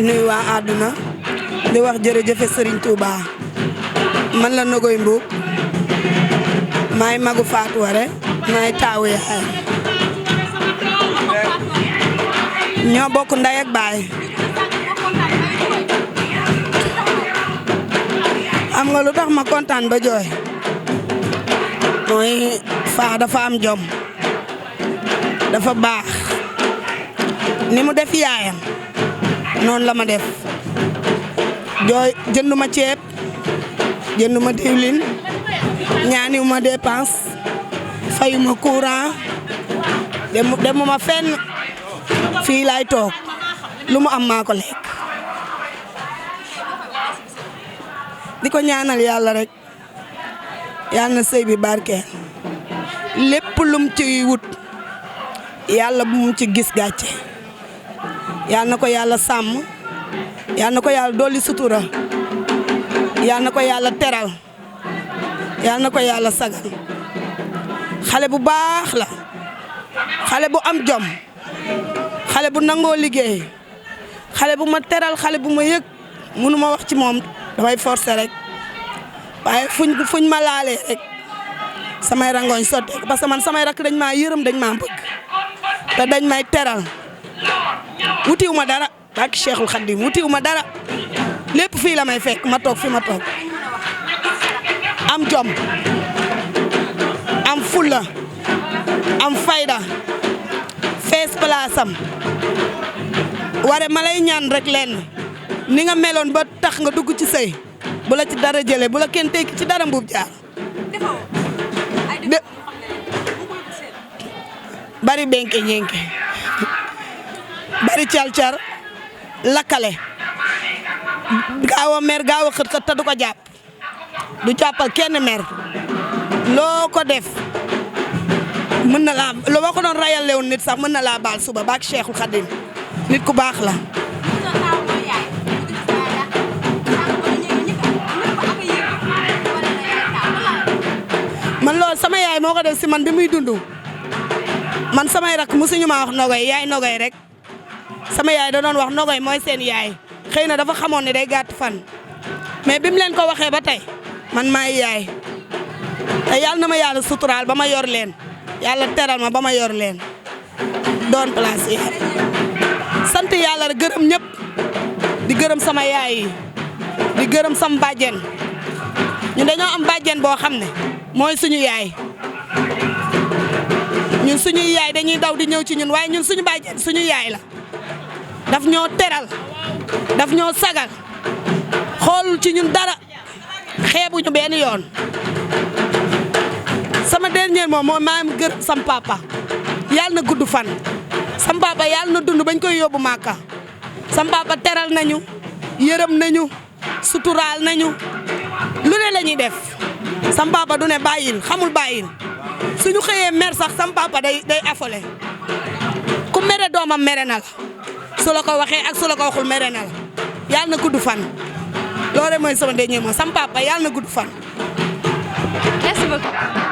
nuyu waa àdduna di wax jërëjëfe Serigne Touba man la Nogoy Mbuub maay magu Fatou Waré maay taawu yaay ñoo bokk ndey ak baay am nga lu tax ma kontaan ba jooy mooy Faa dafa am jom dafa baax ni mu def yaayam noonu la ma def jooy jënduma ceeb jënduma diwlin ñaaniwuma dépense fayuma courant demuma fenn fii laay toog lu mu am maa ko lekk di ko ñaanal yàlla rek yàlla na sëy bi barkeel lépp lum ci wut yàlla bu mu ci gis gàcce yàlla na ko yàlla sàmm yàlla na ko yàlla dolli sutura yàlla na ko yàlla teral yàlla na ko yàlla sagal xale bu baax la xale bu am jom xale bu nangoo liggéey xale bu ma teral xale bu ma yëg mënu ma wax ci moom damay forcer rek waaye fuñ ma laalee rek samay rangoñ sotteeku parce que man samay rakk dañ maa yërëm dañ maa bëgg te dañ may teral wutiw ma dara barke Cheikhul Khadim wutiw ma dara lépp fii la may fekk ma toog fi ma toog am jom am fulla am fayda fees place am Waré ma lay ñaan rek lenn ni nga meloon ba tax nga dugg ci sëy bu la ci dara jëlee bu la kenn tekki ci dara Mbuub Jaar bari benke ñenke bari cal-car lakkale gaaw a mer gaaw a xët-xët te du ko jàpp du jàppal kenn mer loo ko def mën na laa lu ma ko doon rayal lewoon nit sax mën na laa baal suba baak Cheikhul Khadim nit ku baax la man loolu sama yaay moo ko def si man bi muy dund man samay rak musuñu maa wax Nogoy yaay Nogoy rek sama yaay da doon wax Nogoy mooy seen yaay xëy na dafa xamoon ne day gàtt fan mais bi mu leen ko waxee ba tey man maay yaay te yàlla na ma yàlla suturaal ba ma yor leen yàlla teral ma ba ma yor leen doon place yi sant yàlla rek gërëm ñëpp di gërëm sama yaay yi di gërëm sama bàjjen ñun dañoo am bàjjen boo xam ne mooy suñu yaay ñun suñuy yaay dañuy daw di ñëw ci ñun waaye ñun suñu bàjjen suñu yaay la daf ñoo teral daf ñoo sagal xoolul ci ñun dara xeebuñu benn yoon sama dernier moom moo maa ngi gërëm sam papa yàlla na gudd fan sam papa yàlla na dund bañ koy yóbbu Màkka sam papa teral nañu yërëm nañu suturaal nañu lu ne la ñuy def sam papa du ne bàyyil xamul bàyyil suñu xëyee mer sax sam papa day affolé ku mere doomam mere na la su la ko waxee ak su la ko waxul mere na la yàlla na gudd fan loolu mooy sama dernier mot sam papa yàlla na gudd fan. Merci beaucoup.